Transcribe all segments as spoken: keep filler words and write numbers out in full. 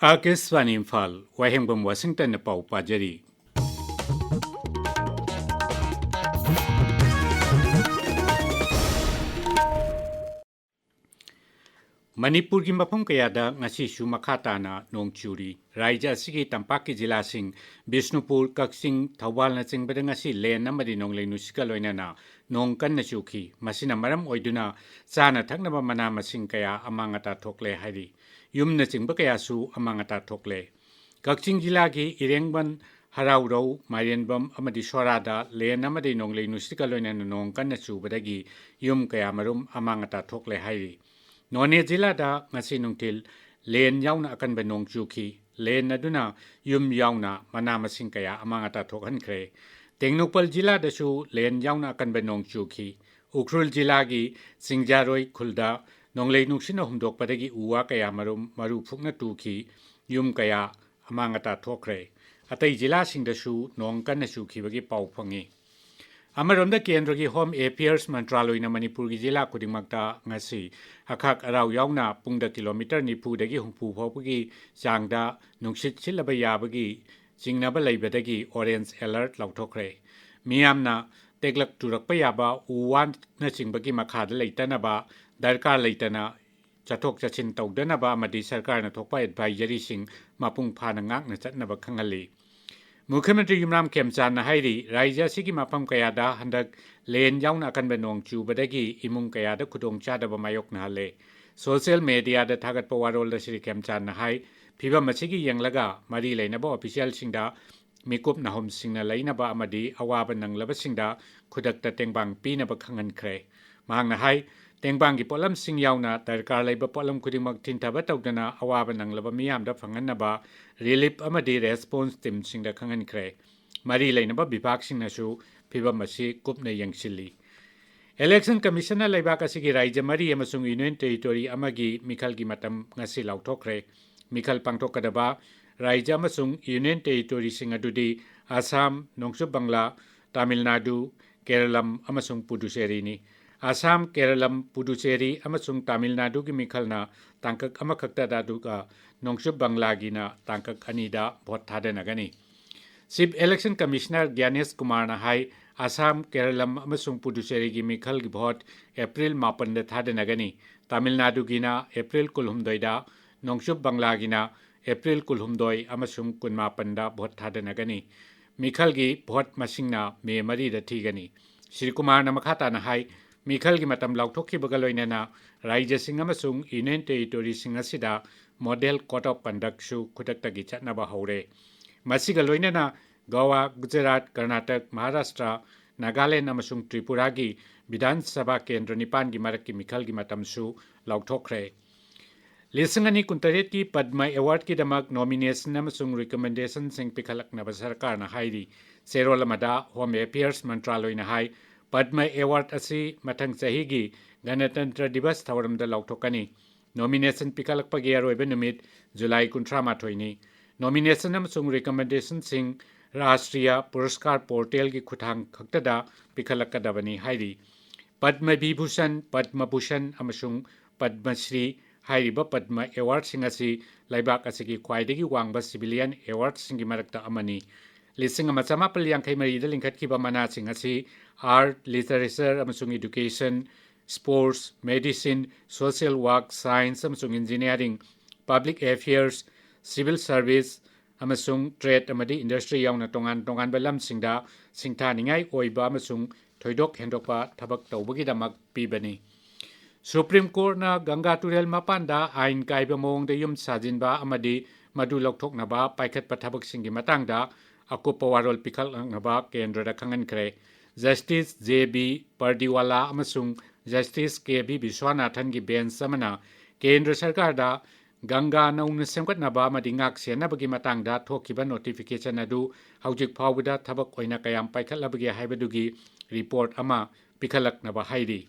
ꯑꯥꯀꯥꯁꯕꯥꯅꯤ ꯏꯝꯐꯥꯜ, ꯋꯥꯍꯦꯡꯕꯝ ꯋꯥꯁꯤꯡꯇꯟꯅ ꯄꯥꯎ ꯄꯥꯖꯔꯤ꯫ ꯃꯅꯤꯄꯨꯔꯒꯤ ꯃꯐꯝ ꯀꯌꯥꯗ ꯉꯁꯤꯁꯨ ꯃꯈꯥ ꯇꯥꯅ ꯅꯣꯡ ꯆꯨꯔꯤ꯫ ꯔꯥꯖ꯭ꯌ ꯑꯁꯤꯒꯤ ꯇꯝꯄꯥꯛꯀꯤ ꯖꯤꯂꯥꯁꯤꯡ ꯕꯤꯁꯅꯨꯄꯨꯔ, ꯀꯛꯆꯤꯡ, ꯊꯧꯕꯥꯜꯅꯆꯤꯡꯕꯗ ꯉꯁꯤ ꯂꯦꯟ ꯑꯃꯗꯤ ꯅꯣꯡꯂꯩ ꯅꯨꯡꯁꯤꯠꯀ ꯂꯣꯏꯅꯅ ꯅꯣꯡ ꯀꯟꯅ ꯆꯨꯈꯤ꯫ ꯃꯁꯤꯅ ꯃꯔꯝ ꯑꯣꯏꯗꯨꯅ ꯆꯥꯅ ꯊꯛꯅꯕ ꯃꯅꯥ ꯃꯁꯤꯡ ꯀꯌꯥ ꯑꯃꯥꯡ ꯑꯇꯥ ꯊꯣꯛꯂꯦ ꯍꯥꯏꯔꯤ꯫ ꯌꯨꯝꯅꯆꯤꯡꯕ ꯀꯌꯥꯁꯨ ꯑꯃꯥꯡ ꯑꯇꯥ ꯊꯣꯛꯂꯦ꯫ ꯀꯛꯆꯤꯡ ꯖꯤꯂꯥꯒꯤ ꯏꯔꯦꯡꯕꯟ, ꯍꯔꯥꯎꯔꯧ, ꯃꯥꯏꯔꯦꯟꯕꯝ ꯑꯃꯗꯤ ꯁꯣꯔꯥꯗ ꯂꯦꯟ ꯑꯃꯗꯤ ꯅꯣꯡꯂꯩ ꯅꯨꯡꯁꯤꯠꯀ ꯂꯣꯏꯅꯅ ꯅꯣꯡ ꯀꯟꯅ ꯆꯨꯕꯗꯒꯤ ꯌꯨꯝ ꯀꯌꯥ ꯃꯔꯨꯝ ꯑꯃꯥꯡ ꯑꯇꯥ ꯊꯣꯛꯂꯦ ꯍꯥꯏꯔꯤ꯫ ꯅꯣꯅꯦ ꯖꯤꯂꯥꯗ ꯉꯁꯤ ꯅꯨꯡꯊꯤꯜ ꯂꯦꯟ ꯌꯥꯎꯅ ꯑꯀꯟꯕ ꯅꯣꯡ ꯆꯨꯈꯤ꯫ ꯂꯦꯟ ꯑꯗꯨꯅ ꯌꯨꯝ ꯌꯥꯎꯅ ꯃꯅꯥ ꯃꯁꯤꯡ ꯀꯌꯥ ꯑꯃꯥꯡ ꯑꯇꯥ ꯊꯣꯛꯍꯟꯈ꯭ꯔꯦ꯫ ꯇꯦꯡꯅꯧꯄꯜ ꯖꯤꯂꯥꯗꯁꯨ ꯂꯦꯟ ꯌꯥꯎꯅ ꯑꯀꯟꯕ ꯅꯣꯡ ꯆꯨꯈꯤ꯫ ꯎꯈ꯭ꯔꯨꯜ ꯖꯤꯂꯥꯒꯤ ꯆꯤꯡꯖꯥꯔꯣꯏ ꯈꯨꯜꯗ ꯅꯣꯡꯂꯩ ꯅꯨꯡꯁꯤꯠꯅ ꯍꯨꯝꯗꯣꯛꯄꯗꯒꯤ ꯎ ꯋꯥ ꯀꯌꯥ ꯃꯔꯨꯝ ꯃꯔꯨ ꯐꯨꯛꯅ ꯇꯨꯈꯤ꯫ ꯌꯨꯝ ꯀꯌꯥ ꯑꯃꯥꯡ ꯑꯇꯥ ꯊꯣꯛꯈ꯭ꯔꯦ꯫ ꯑꯇꯩ ꯖꯤꯂꯥꯁꯤꯡꯗꯁꯨ ꯅꯣꯡ ꯀꯟꯅ ꯆꯨꯈꯤꯕꯒꯤ ꯄꯥꯎ ꯐꯪꯉꯤ꯫ ꯑꯃꯔꯣꯝꯗ, ꯀꯦꯟꯗ꯭ꯔꯒꯤ ꯍꯣꯝ ꯑꯦꯐꯤꯌꯔꯁ ꯃꯟꯇ꯭ꯔꯥꯂꯣꯏꯅ ꯃꯅꯤꯄꯨꯔꯒꯤ ꯖꯤꯂꯥ ꯈꯨꯗꯤꯡꯃꯛꯇ ꯉꯁꯤ ꯑꯈꯥꯛ ꯑꯔꯥꯎ ꯌꯥꯎꯅ ꯄꯨꯡꯗ ꯀꯤꯂꯣꯃꯤꯇꯔ ꯅꯤꯐꯨꯗꯒꯤ ꯍꯨꯝꯐꯨ ꯐꯥꯎꯕꯒꯤ ꯆꯥꯡꯗ ꯅꯨꯡꯁꯤꯠ ꯁꯤꯠꯂꯕ ꯌꯥꯕꯒꯤ ꯆꯤꯡꯅꯕ ꯂꯩꯕꯗꯒꯤ ꯑꯣꯔꯦꯟꯖ ꯑꯦꯂꯔꯠ ꯂꯥꯎꯊꯣꯛꯈ꯭ꯔꯦ꯫ ꯃꯤꯌꯥꯝꯅ ꯇꯦꯛꯂꯛ ꯇꯨꯔꯛꯄ ꯌꯥꯕ ꯎ ꯋꯥꯅꯆꯤꯡꯕꯒꯤ ꯃꯈꯥꯗ ꯂꯩꯇꯅꯕ, ꯗꯔꯀꯥꯔ ꯂꯩꯇꯅ ꯆꯠꯊꯣꯛ ꯆꯠꯁꯤꯟ ꯇꯧꯗꯅꯕ ꯑꯃꯗꯤ ꯁꯔꯀꯥꯔꯅ ꯊꯣꯛꯄ ꯑꯦꯗꯚꯥꯏꯖꯔꯤꯁꯤꯡ ꯃꯄꯨꯡ ꯐꯥꯅ ꯉꯥꯛꯅ ꯆꯠꯅꯕ ꯈꯪꯍꯜꯂꯤ꯫ ꯃꯨꯈ꯭ꯌ ꯃꯟꯇ꯭ꯔꯤ ꯌꯨꯝꯅꯥꯝ ꯈꯦꯝꯆꯥꯟꯅ ꯍꯥꯏꯔꯤ, ꯔꯥꯖ꯭ꯌ ꯑꯁꯤꯒꯤ ꯃꯐꯝ ꯀꯌꯥꯗ ꯍꯟꯗꯛ ꯂꯦꯟ ꯌꯥꯎꯅ ꯑꯀꯟꯕ ꯅꯣꯡ ꯆꯨꯕꯗꯒꯤ ꯏꯃꯨꯡ ꯀꯌꯥꯗ ꯈꯨꯗꯣꯡꯆꯥꯗꯕ ꯃꯥꯌꯣꯛꯅꯍꯜꯂꯦ꯫ ꯁꯣꯁꯤꯌꯦꯜ ꯃꯦꯗꯤꯌꯥꯗ ꯊꯥꯒꯠꯄ ꯋꯥꯔꯣꯜꯗ ꯁ꯭ꯔꯤ ꯈꯦꯝꯆꯥꯟꯅ ꯍꯥꯏ, ꯐꯤꯚꯝ ꯑꯁꯤꯒꯤ ꯌꯦꯡꯂꯒ ꯃꯔꯤ ꯂꯩꯅꯕ ꯑꯣꯐꯤꯁꯤꯌꯦꯜꯁꯤꯡꯗ ꯃꯤꯀꯨꯞ ꯅꯥꯍꯨꯝꯁꯤꯡꯅ ꯂꯩꯅꯕ ꯑꯃꯗꯤ ꯑꯋꯥꯕ ꯅꯪꯂꯕꯁꯤꯡꯗ ꯈꯨꯗꯛꯇ ꯇꯦꯡꯕꯥꯡ ꯄꯤꯅꯕ ꯈꯪꯍꯟꯈ꯭ꯔꯦ꯫ ꯃꯍꯥꯛꯅ ꯍꯥꯏ, ꯇꯦꯡꯕꯥꯡꯒꯤ ꯄꯣꯠꯂꯝꯁꯤꯡ ꯌꯥꯎꯅ ꯗꯔꯀꯥꯔ ꯂꯩꯕ ꯄꯣꯠꯂꯝ ꯈꯨꯗꯤꯡꯃꯛ ꯊꯤꯟꯊꯕ ꯇꯧꯗꯅ ꯑꯋꯥꯕ ꯅꯪꯂꯕ ꯃꯤꯌꯥꯝꯗ ꯐꯪꯍꯟꯅꯕ ꯔꯤꯂꯤꯐ ꯑꯃꯗꯤ ꯔꯦꯁꯄꯣꯟꯁ ꯇꯤꯝꯁꯤꯡꯗ ꯈꯪꯍꯟꯈ꯭ꯔꯦ꯫ ꯃꯔꯤ ꯂꯩꯅꯕ ꯕꯤꯚꯥꯒꯁꯤꯡꯅꯁꯨ ꯐꯤꯚꯝ ꯑꯁꯤ ꯀꯨꯞꯅ ꯌꯦꯡꯁꯤꯜꯂꯤ꯫ ꯏꯂꯦꯛꯁꯟ ꯀꯃꯤꯁꯟꯅ ꯂꯩꯕꯥꯛ ꯑꯁꯤꯒꯤ ꯔꯥꯖ꯭ꯌ ꯃꯔꯤ ꯑꯃꯁꯨꯡ ꯌꯨꯅꯤꯌꯟ ꯇꯦꯔꯤꯇꯣꯔꯤ ꯑꯃꯒꯤ ꯃꯤꯈꯜꯒꯤ ꯃꯇꯝ ꯉꯁꯤ ꯂꯥꯎꯊꯣꯛꯈ꯭ꯔꯦ꯫ ꯃꯤꯈꯜ ꯄꯥꯡꯊꯣꯛꯀꯗꯕ ꯔꯥꯖ꯭ꯌ ꯑꯃꯁꯨꯡ ꯌꯨꯅꯤꯌꯟ ꯇꯦꯔꯤꯇꯣꯔꯤꯁꯤꯡ ꯑꯗꯨꯗꯤ ꯑꯁꯥꯝ, ꯅꯣꯡꯆꯨꯞ ꯕꯪꯒ꯭ꯂꯥ, ꯇꯥꯃꯤꯜ ꯅꯥꯗꯨ, ꯀꯦꯔꯂꯝ ꯑꯃꯁꯨꯡ ꯄꯨꯗꯨꯆꯦꯔꯤꯅꯤ꯫ ꯑꯁꯥꯝ, ꯀꯦꯔꯂꯝ, ꯄꯨꯗꯨꯆꯦꯔꯤ ꯑꯃꯁꯨꯡ ꯇꯥꯃꯤꯜ ꯅꯥꯗꯨꯒꯤ ꯃꯤꯈꯜꯅ ꯇꯥꯡꯀꯛ ꯑꯃꯈꯛꯇꯗ, ꯑꯗꯨꯒ ꯅꯣꯡꯆꯨꯞ ꯕꯪꯂꯥꯒꯤꯅ ꯇꯥꯡꯀꯛ ꯑꯅꯤꯗ ꯚꯣꯠ ꯊꯥꯗꯅꯒꯅꯤ꯫ ꯆꯤꯐ ꯏꯂꯦꯛꯁꯟ ꯀꯃꯤꯁꯅꯔ ꯒ꯭ꯌꯥꯅꯦꯁ ꯀꯨꯃꯥꯔꯅ ꯍꯥꯏ, ꯑꯁꯥꯝ, ꯀꯦꯔꯂꯝ ꯑꯃꯁꯨꯡ ꯄꯨꯗꯨꯆꯦꯔꯤꯒꯤ ꯃꯤꯈꯜꯒꯤ ꯚꯣꯠ ꯑꯦꯄ꯭ꯔꯤꯜ ꯃꯥꯄꯟꯗ ꯊꯥꯗꯅꯒꯅꯤ꯫ ꯇꯥꯃꯤꯜ ꯅꯥꯗꯨꯒꯤꯅ ꯑꯦꯄ꯭ꯔꯤꯜ ꯀꯨꯟꯍꯨꯝꯗꯣꯏꯗ, ꯅꯣꯡꯆꯨꯞ ꯕꯪꯂꯥꯒꯤꯅ ꯑꯦꯄ꯭ꯔꯤꯜ ꯀꯨꯟꯍꯨꯝꯗꯣꯏ ꯑꯃꯁꯨꯡ ꯀꯨꯟꯃꯥꯄꯟꯗ ꯚꯣꯠ ꯊꯥꯗꯅꯒꯅꯤ꯫ ꯃꯤꯈꯜꯒꯤ ꯚꯣꯠ ꯃꯁꯤꯡꯅ ꯃꯦ ꯃꯔꯤꯗ ꯊꯤꯒꯅꯤ꯫ ꯁ꯭ꯔꯤ ꯀꯨꯃꯥꯔꯅ ꯃꯈꯥ ꯇꯥꯅ ꯍꯥꯏ, ꯃꯤꯈꯜꯒꯤ ꯃꯇꯝ ꯂꯥꯎꯊꯣꯛꯈꯤꯕꯒ ꯂꯣꯏꯅꯅ ꯔꯥꯖ꯭ꯌꯁꯤꯡ ꯑꯃꯁꯨꯡ ꯌꯨꯅꯤꯌꯟ ꯇꯦꯔꯤꯇꯣꯔꯤꯁꯤꯡ ꯑꯁꯤꯗ ꯃꯣꯗꯦꯜ ꯀꯣꯗ ꯑꯣꯐ ꯀꯟꯗꯛꯁꯨ ꯈꯨꯗꯛꯇꯒꯤ ꯆꯠꯅꯕ ꯍꯧꯔꯦ꯫ ꯃꯁꯤꯒ ꯂꯣꯏꯅꯅ ꯒꯣꯋꯥ, ꯒꯨꯖꯔꯥꯠ, ꯀꯔꯅꯥꯇꯛ, ꯃꯍꯥꯔꯥꯁꯇ꯭ꯔ, ꯅꯥꯒꯥꯂꯦꯟ ꯑꯃꯁꯨꯡ ꯇ꯭ꯔꯤꯄꯨꯔꯥꯒꯤ ꯕꯤꯙꯥꯟ ꯁꯚꯥ ꯀꯦꯟꯗ꯭ꯔ ꯅꯤꯄꯥꯟꯒꯤ ꯃꯔꯛꯀꯤ ꯃꯤꯈꯜꯒꯤ ꯃꯇꯝꯁꯨ ꯂꯥꯎꯊꯣꯛꯈ꯭ꯔꯦ꯫ ꯂꯤꯁꯤꯡ ꯑꯅꯤ ꯀꯨꯟꯇꯔꯦꯠꯀꯤ ꯄꯗꯃ ꯑꯦꯋꯥꯔꯗꯀꯤꯗꯃꯛ ꯅꯣꯃꯤꯅꯦꯁꯟ ꯑꯃꯁꯨꯡ ꯔꯤꯀꯃꯦꯟꯗꯦꯁꯟꯁꯤꯡ ꯄꯤꯈꯠꯂꯛꯅꯕ ꯁꯔꯀꯥꯔꯅ ꯍꯥꯏꯔꯤ꯫ ꯆꯦꯔꯣꯜ ꯑꯃꯗ ꯍꯣꯝ ꯑꯦꯐꯤꯌꯔꯁ ꯃꯟꯇ꯭ꯔꯥꯂꯣꯏꯅ ꯍꯥꯏ, ꯄꯗꯃ ꯑꯦꯋꯥꯔꯗ ꯑꯁꯤ ꯃꯊꯪ ꯆꯍꯤꯒꯤ ꯒꯅꯇꯟꯇ꯭ꯔ ꯗꯤꯕꯁ ꯊꯧꯔꯝꯗ ꯂꯥꯎꯊꯣꯛꯀꯅꯤ꯫ ꯅꯣꯃꯤꯅꯦꯁꯟ ꯄꯤꯈꯠꯂꯛꯄꯒꯤ ꯑꯔꯣꯏꯕ ꯅꯨꯃꯤꯠ ꯖꯨꯂꯥꯏ ꯀꯨꯟꯊ꯭ꯔꯥ ꯃꯥꯊꯣꯏꯅꯤ꯫ ꯅꯣꯃꯤꯅꯦꯁꯟ ꯑꯃꯁꯨꯡ ꯔꯤꯀꯃꯦꯟꯗꯦꯁꯟꯁꯤꯡ ꯔꯥꯁꯇ꯭ꯔꯤꯌꯥ ꯄꯨꯔꯁꯀꯥꯔ ꯄꯣꯔꯇꯦꯜꯒꯤ ꯈꯨꯠꯊꯥꯡ ꯈꯛꯇꯗ ꯄꯤꯈꯠꯂꯛꯀꯗꯕꯅꯤ ꯍꯥꯏꯔꯤ꯫ ꯄꯗꯃ ꯚꯤꯚꯨꯁꯟ, ꯄꯗꯃ ꯚꯨꯁꯟ ꯑꯃꯁꯨꯡ ꯄꯗꯃ ꯁ꯭ꯔꯤ ꯍꯥꯏꯔꯤꯕ ꯄꯗꯃ ꯑꯦꯋꯥꯔꯗꯁꯤꯡ ꯑꯁꯤ ꯂꯩꯕꯥꯛ ꯑꯁꯤꯒꯤ ꯈ꯭ꯋꯥꯏꯗꯒꯤ ꯋꯥꯡꯕ ꯁꯤꯚꯤꯂꯤꯌꯟ ꯑꯦꯋꯥꯔꯗꯁꯤꯡꯒꯤ ꯃꯔꯛꯇ ꯑꯃꯅꯤ꯫ ꯂꯤꯁꯤꯡ ꯑꯃ ꯆꯃꯥꯄꯜ ꯌꯥꯡꯈꯩ ꯃꯔꯤꯗ ꯂꯤꯡꯈꯠꯈꯤꯕ ꯃꯅꯥꯁꯤꯡ ꯑꯁꯤ ꯑꯥꯔꯠ, ꯂꯤꯇꯔꯦꯆꯔ ꯑꯃꯁꯨꯡ education, sports, medicine, social work, science ꯑꯃꯁꯨꯡ engineering, public affairs, civil service ꯑꯃꯁꯨꯡ ꯇ꯭ꯔꯦꯗ ꯑꯃꯗꯤ ꯏꯟꯗꯁꯇ꯭ꯔꯤ ꯌꯥꯎꯅ ꯇꯣꯉꯥꯟ ꯇꯣꯉꯥꯟꯕ ꯂꯝꯁꯤꯡꯗ ꯁꯤꯡꯊꯥꯅꯤꯡꯉꯥꯏ ꯑꯣꯏꯕ ꯑꯃꯁꯨꯡ ꯊꯣꯏꯗꯣꯛ ꯍꯦꯟꯗꯣꯛꯄ ꯊꯕꯛ ꯇꯧꯕꯒꯤꯗꯃꯛ ꯄꯤꯕꯅꯤ꯫ ꯁꯨꯄ꯭ꯔꯤꯝ ꯀꯣꯔꯠꯅ ꯒꯪꯒꯥ ꯇꯨꯔꯦꯜ ꯃꯄꯥꯟꯗ ꯑꯥꯏꯟ ꯀꯥꯏꯕ ꯃꯑꯣꯡꯗ ꯌꯨꯝ ꯁꯥꯖꯤꯟꯕ ꯑꯃꯗꯤ ꯃꯗꯨ ꯂꯧꯊꯣꯛꯅꯕ ꯄꯥꯏꯈꯠꯄ ꯊꯕꯛꯁꯤꯡꯒꯤ ꯃꯇꯥꯡꯗ ꯑꯀꯨꯞꯄ ꯋꯥꯔꯣꯜ ꯄꯤꯈꯠꯂꯛꯅꯕ ꯀꯦꯟꯗ꯭ꯔꯗ ꯈꯪꯍꯟꯈ꯭ꯔꯦ꯫ ꯖꯁꯇꯤꯁ ꯖꯦ ꯕꯤ ꯄꯔꯗꯤꯋꯥꯂꯥ ꯑꯃꯁꯨꯡ ꯖꯁꯇꯤꯁ ꯀꯦ ꯕꯤ ꯕꯤꯁ꯭ꯋꯥꯅꯥꯊꯟꯒꯤ ꯕꯦꯟꯆ ꯑꯃꯅ ꯀꯦꯟꯗ꯭ꯔ ꯁꯔꯀꯥꯔꯗ ꯒꯪꯒꯥ ꯅꯧꯅ ꯁꯦꯝꯒꯠꯅꯕ ꯑꯃꯗꯤ ꯉꯥꯛ ꯁꯦꯟꯅꯕꯒꯤ ꯃꯇꯥꯡꯗ ꯊꯣꯛꯈꯤꯕ ꯅꯣꯇꯤꯐꯤꯀꯦꯁꯟ ꯑꯗꯨ ꯍꯧꯖꯤꯛ ꯐꯥꯎꯕꯗ ꯊꯕꯛ ꯑꯣꯏꯅ ꯀꯌꯥꯝ ꯄꯥꯏꯈꯠꯂꯕꯒꯦ ꯍꯥꯏꯕꯗꯨꯒꯤ ꯔꯤꯄꯣꯔꯠ ꯑꯃ ꯄꯤꯈꯠꯂꯛꯅꯕ ꯍꯥꯏꯔꯤ꯫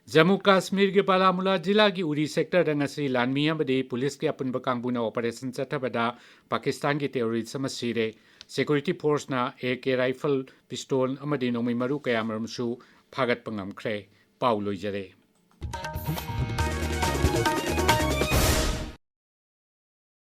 ꯖꯝꯃꯨ ꯀꯥꯁꯃꯤꯔꯒꯤ ꯕꯥꯔꯥꯃꯨꯂꯥ ꯖꯤꯂꯥꯒꯤ ꯎꯔꯤ ꯁꯦꯛꯇꯔꯗ ꯉꯁꯤ ꯂꯥꯟꯃꯤ ꯑꯃꯗꯤ ꯄꯨꯂꯤꯁꯀꯤ ꯑꯄꯨꯟꯕ ꯀꯥꯡꯕꯨꯅ ꯑꯣꯄꯔꯦꯁꯟ ꯆꯠꯊꯕꯗ ꯄꯥꯀꯤꯁꯇꯥꯟꯒꯤ ꯇꯦꯔꯣꯔꯤꯁ ꯑꯃ ꯁꯤꯔꯦ꯫ ꯁꯦꯀ꯭ꯌꯨꯔꯤꯇꯤ ꯐꯣꯔꯁꯅ ꯑꯦ ꯀꯦ ꯔꯥꯏꯐꯜ, ꯄꯤꯁꯇꯣꯜ ꯑꯃꯗꯤ ꯅꯣꯡꯃꯩ ꯃꯔꯨ ꯀꯌꯥꯃꯔꯨꯝꯁꯨ ꯐꯥꯒꯠꯄ ꯉꯝꯈ꯭ꯔꯦ꯫ ꯄꯥꯎ ꯂꯣꯏꯖꯔꯦ꯫